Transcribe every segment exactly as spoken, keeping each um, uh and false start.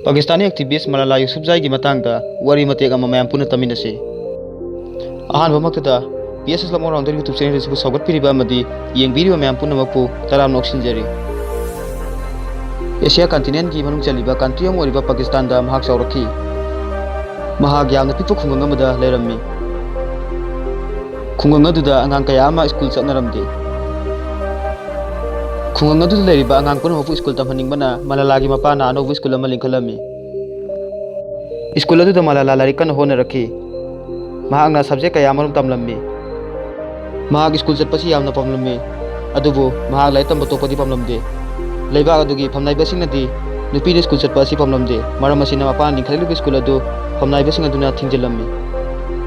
ꯄꯥꯀꯤꯁꯇꯥꯅꯤ activist ꯃꯂꯥꯂꯥ ꯌꯨꯁꯨꯐꯖꯥꯏꯒꯤ ꯃꯇꯥꯡꯗ ꯋꯥꯔꯤ ꯃꯇꯦꯛ ꯑꯃ ꯃꯌꯥꯝ ꯄꯨꯟꯅ ꯇꯥꯃꯤꯟꯅꯁꯤ꯫ ꯑꯍꯥꯟꯕꯃꯛꯇꯗ, P S S Love All Rounder YouTube channel ꯑꯁꯤꯕꯨ ꯁꯧꯒꯠꯄꯤꯔꯤꯕ ꯑꯃꯗꯤ ꯌꯦꯡꯕꯤꯔꯤꯕ ꯃꯌꯥꯝ ꯄꯨꯝꯅꯃꯛꯄꯨ ꯇꯔꯥꯝꯅ ꯑꯣꯛꯁꯤꯟꯖꯔꯤ꯫ ꯑꯦꯁꯤꯌꯥ continentꯀꯤ ꯃꯅꯨꯡ ꯆꯜꯂꯤꯕ country ꯑꯃ ꯑꯣꯏꯔꯤꯕ ꯄꯥꯀꯤꯁꯇꯥꯟꯗ ꯃꯍꯥꯛ ꯆꯥꯎꯔꯛꯈꯤ꯫ ꯃꯍꯥꯛ ꯌꯥꯝꯅ ꯄꯤꯛꯄ ꯈꯨꯡꯒꯪ ꯑꯃꯗ ꯂꯩꯔꯝꯃꯤ꯫ ꯈꯨꯡꯒꯪ ꯑꯗꯨꯗ ꯑꯉꯥꯡ ꯀꯌꯥ ꯑꯃ ꯁ꯭ꯀꯨꯜ ꯆꯠꯅꯔꯝꯗꯦ꯫ ꯈꯨꯡꯒꯪ ꯑꯗꯨꯗ ꯂꯩꯔꯤꯕ ꯑꯉꯥꯡ ꯄꯨꯝꯅꯃꯛꯄꯨ ꯁ꯭ꯀꯨꯜ ꯇꯝꯍꯟꯅꯤꯡꯕꯅ ꯃꯂꯥꯂꯥꯒꯤ ꯃꯄꯥꯅ ꯑꯅꯧꯕ ꯁ꯭ꯀꯨꯜ ꯑꯃ ꯂꯤꯡꯈꯠꯂꯝꯃꯤ꯫ ꯁ꯭ꯀꯨꯜ ꯑꯗꯨꯗ ꯃꯂꯥꯂꯥ ꯂꯥꯏꯔꯤꯛ ꯀꯟꯅ ꯍꯣꯠꯅꯔꯛꯈꯤ꯫ ꯃꯍꯥꯛꯅ subject ꯀꯌꯥ ꯑꯃꯔꯣꯝ ꯇꯝꯂꯝꯃꯤ꯫ ꯃꯍꯥꯛ ꯁ꯭ꯀꯨꯜ ꯆꯠꯄꯁꯤ ꯌꯥꯝꯅ ꯄꯥꯝꯂꯝꯃꯤ, ꯑꯗꯨꯕꯨ ꯃꯍꯥꯛ ꯂꯥꯏꯔꯤꯛ ꯇꯝꯕ ꯇꯣꯛꯄꯗꯤ ꯄꯥꯝꯂꯝꯗꯦ꯫ ꯂꯩꯕꯥꯛ ꯑꯗꯨꯒꯤ ꯐꯝꯅꯥꯏꯕꯁꯤꯡꯅꯗꯤ ꯅꯨꯄꯤꯅ ꯁ꯭ꯀꯨꯜ ꯆꯠꯄ ꯑꯁꯤ ꯄꯥꯝꯂꯝꯗꯦ, ꯃꯔꯝ ꯑꯁꯤꯅ ꯃꯄꯥꯅ ꯂꯤꯡꯈꯠꯂꯛꯂꯤꯕ ꯁ꯭ꯀꯨꯜ ꯑꯗꯨ ꯐꯝꯅꯥꯏꯕꯁꯤꯡ ꯑꯗꯨꯅ ꯊꯤꯡꯖꯤꯜꯂꯝꯃꯤ꯫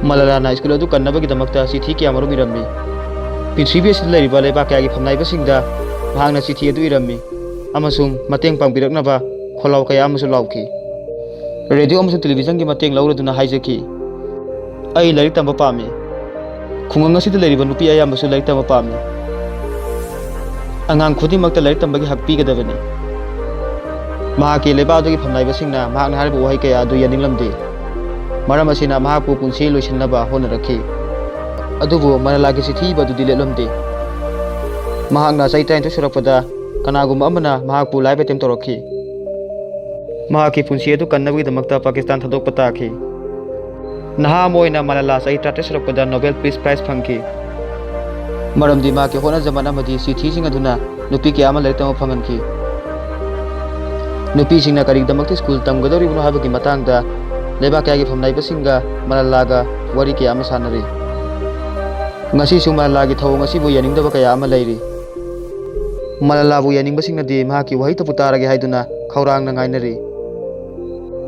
ꯃꯂꯥꯂꯥꯅ ꯁ꯭ꯀꯨꯜ ꯑꯗꯨ ꯀꯟꯅꯕꯒꯤꯗꯃꯛꯇ ꯆꯤꯊꯤ ꯀꯌꯥꯃꯔꯨꯝ ꯏꯔꯝꯃꯤ꯫ ꯄ꯭ꯔꯤꯊꯤꯕꯤ ꯑꯁꯤꯗ ꯂꯩꯔꯤꯕ ꯂꯩꯕꯥꯛ ꯀꯌꯥꯒꯤ ꯐꯝꯅꯥꯏꯕꯁꯤꯡꯗ ꯃꯍꯥꯛꯅ ꯆꯤꯊꯤ ꯑꯗꯨ ꯏꯔꯝꯃꯤ ꯑꯃꯁꯨꯡ ꯃꯇꯦꯡ ꯄꯥꯡꯕꯤꯔꯛꯅꯕ ꯈꯣꯜꯂꯥꯎ ꯀꯌꯥ ꯑꯃꯁꯨ ꯂꯥꯎꯈꯤ꯫ ꯔꯦꯗꯤꯑꯣ ꯑꯃꯁꯨꯡ ꯇꯦꯂꯤꯚꯤꯖꯟꯒꯤ ꯃꯇꯦꯡ ꯂꯧꯔꯗꯨꯅ ꯍꯥꯏꯖꯈꯤ, "ꯑꯩ ꯂꯥꯏꯔꯤꯛ ꯇꯝꯕ ꯄꯥꯝꯃꯤ꯫ ꯈꯨꯡꯒꯪ ꯑꯁꯤꯗ ꯂꯩꯔꯤꯕ ꯅꯨꯄꯤ ꯑꯌꯥꯝꯕꯁꯨ ꯂꯥꯏꯔꯤꯛ ꯇꯝꯕ ꯄꯥꯝꯃꯤ꯫ ꯑꯉꯥꯡ ꯈꯨꯗꯤꯡꯃꯛꯇ ꯂꯥꯏꯔꯤꯛ ꯇꯝꯕꯒꯤ ꯍꯛ ꯄꯤꯒꯗꯕꯅꯤ꯫" ꯃꯍꯥꯛꯀꯤ ꯂꯩꯕꯥꯛ ꯑꯗꯨꯒꯤ ꯐꯝꯅꯥꯏꯕꯁꯤꯡꯅ ꯃꯍꯥꯛꯅ ꯍꯥꯏꯔꯤꯕ ꯋꯥꯍꯩ ꯀꯌꯥ ꯑꯗꯨ ꯌꯥꯅꯤꯡꯂꯝꯗꯦ꯫ ꯃꯔꯝ ꯑꯁꯤꯅ ꯃꯍꯥꯛꯄꯨ ꯄꯨꯟꯁꯤ ꯂꯣꯏꯁꯤꯟꯅꯕ ꯍꯣꯠꯅꯔꯛꯈꯤ꯫ ꯑꯗꯨꯕꯨ ꯃꯂꯥꯂꯥꯒꯤ ꯆꯤꯊꯤ ꯏꯕ ꯑꯗꯨꯗꯤ ꯂꯦꯞꯂꯝꯗꯦ꯫ ꯃꯍꯥꯛꯅ ꯆꯍꯤ ꯇꯔꯥꯅꯤꯊꯣꯏ ꯁꯨꯔꯛꯄꯗ ꯀꯅꯥꯒꯨꯝꯕ ꯑꯃꯅ ꯃꯍꯥꯛꯄꯨ life attempt ꯇꯧꯔꯛꯈꯤ꯫ ꯃꯍꯥꯛꯀꯤ ꯄꯨꯟꯁꯤ ꯑꯗꯨ ꯀꯟꯅꯕꯒꯤꯗꯃꯛꯇ ꯄꯥꯀꯤꯁꯇꯥꯟ ꯊꯥꯗꯣꯛꯄ ꯇꯥꯈꯤ꯫ ꯅꯍꯥ ꯑꯃ ꯑꯣꯏꯅ ꯃꯂꯥꯂꯥ ꯆꯍꯤ ꯇꯔꯥꯇꯔꯦꯠ ꯁꯨꯔꯛꯄꯗ Nobel Peace Prize ꯐꯪꯈꯤ, ꯃꯔꯝꯗꯤ ꯃꯍꯥꯛꯀꯤ ꯍꯣꯠꯅꯖꯃꯟ ꯑꯃꯗꯤ ꯆꯤꯊꯤꯁꯤꯡ ꯑꯗꯨꯅ ꯅꯨꯄꯤ ꯀꯌꯥ ꯑꯃ ꯂꯥꯏꯔꯤꯛ ꯇꯝꯕ ꯐꯪꯍꯟꯈꯤ꯫ ꯅꯨꯄꯤꯁꯤꯡꯅ ꯀꯔꯤꯒꯤꯗꯃꯛꯇ ꯁ꯭ꯀꯨꯜ ꯇꯝꯒꯗꯧꯔꯤꯕꯅꯣ ꯍꯥꯏꯕꯒꯤ ꯃꯇꯥꯡꯗ ꯂꯩꯕꯥꯛ ꯀꯌꯥꯒꯤ ꯐꯝꯅꯥꯏꯕꯁꯤꯡꯒ ꯃꯂꯥꯂꯥꯒ ꯋꯥꯔꯤ ꯀꯌꯥ ꯑꯃ ꯁꯥꯟꯅꯔꯤ꯫ ꯉꯁꯤꯁꯨ ꯃꯂꯥꯂꯥꯒꯤ ꯊꯧꯑꯣꯡ ꯑꯁꯤꯕꯨ ꯌꯥꯅꯤꯡꯗꯕ ꯀꯌꯥ ꯑꯃ ꯂꯩꯔꯤ꯫ ꯃꯂꯥꯂꯥꯕꯨ ꯌꯥꯅꯤꯡꯕꯁꯤꯡꯅꯗꯤ ꯃꯍꯥꯛꯀꯤ ꯋꯥꯍꯩꯇꯕꯨ ꯇꯥꯔꯒꯦ ꯍꯥꯏꯗꯨꯅ ꯈꯧꯔꯥꯡꯅ ꯉꯥꯏꯅꯔꯤ꯫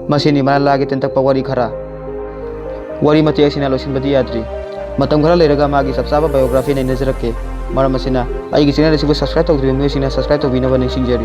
ꯃꯁꯤꯅꯤ ꯃꯂꯥꯂꯥꯒꯤ ꯇꯦꯟꯇꯛꯄ ꯋꯥꯔꯤ ꯈꯔ꯫ ꯋꯥꯔꯤ ꯃꯇꯦꯛ ꯑꯁꯤꯅ ꯂꯣꯏꯁꯤꯟꯕꯗꯤ ꯌꯥꯗ꯭ꯔꯤ꯫ ꯃꯇꯝ ꯈꯔ ꯂꯩꯔꯒ ꯃꯥꯒꯤ ꯆꯞ ꯆꯥꯕ biography ꯅꯩꯅꯖꯔꯛꯀꯦ꯫ ꯃꯔꯝ ꯑꯁꯤꯅ ꯑꯩꯒꯤ channel ꯑꯁꯤꯕꯨ subscribe ꯇꯧꯗ꯭ꯔꯤꯕ ꯃꯤꯑꯣꯏꯁꯤꯡꯅ subscribe ꯇꯧꯕꯤꯅꯕ ꯅꯤꯡꯁꯤꯡꯖꯔꯤ꯫